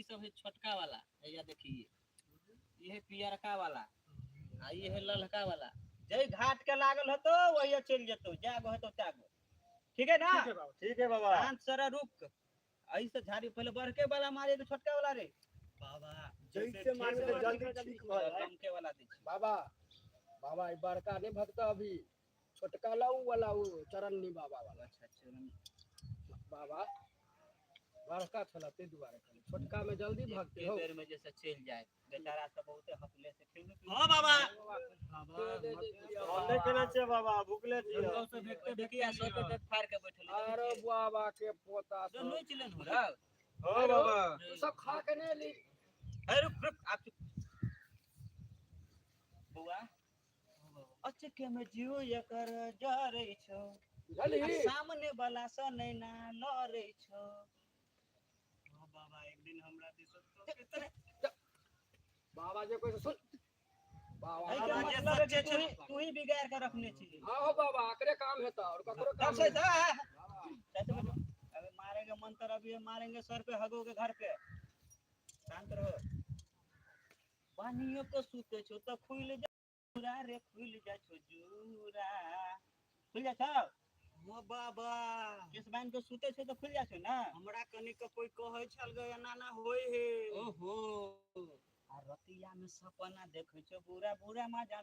सब है छोटका वाला, हैया देखिए, ये है पियरका वाला आ ये है ललका वाला। जै घाट के लागल हेतो वही चलि जेतो, जागो हेतो त्यागो। ठीक है ना? ठीक है बाबा। ठीक है बाबा। शांत सरा रुक, ऐसे झाड़ी पहले बड़के वाला मारे कि छोटका वाला रे? बाबा, जैसे मारबे तऽ जल्दी ठीक भऽ जाए। लमके वाला दै छी। बाबा, बाबा, ई बड़का नहीं भगता अभी, छोटका लाऊ वाला उ चरन्नी बाबा वाला। अच्छा, चरण। बाबा, बड़का छला ताहि दुआरे कहली, छोटका में जल्दी भगते एक हो। बेर में जैसे चलि जाए, बेचारा सब बहुते हकले से खेलू। हाँ बाबा। दे, दे, दे, दे। हम नहि खेने छियै बाबा, भुखले छियै। देखिए, सौ के पेट फाड़ के बैठल है। अरे बाबा के पोता जो सब। नोच लेन हो रहा। हाँ बाबा। तू सब खा के नहीं ली। अरे रुक रुक, आप चुप। बौआ, अचके में जीव एकर जरै छौ। बुझलही? आ सामने वाला सँ नैना लड़ै छौ। हाँ बाबा, एक दिन हमरा दिस बाबा जे कोई सुन बाबा। एहिके बाबा जे मतलब है सच्चे कि तू ही बिगाड़ के रखने छी। हाँ हो बाबा, एकरे काम हेता और ककरो काम तब से नहीं। जा। अबे मारेंगे मंत्र, अभी मारेंगे सर पे, हगोगे घर पे। शांत रहो। बानियो के सुते छौ तऽ खुलि जा जूरा रे, खुलि जा छौ जूरा, खुलि जा छौ। हाँ बाबा। केस बान्हि के सुते छौ तऽ खुलि जा छौ ना। हमरा कनी के कोई कहै छल गे, एना ना होय हे। ओहो, आ रतिया में सपना देखै छौ बुरा बुरा मजा।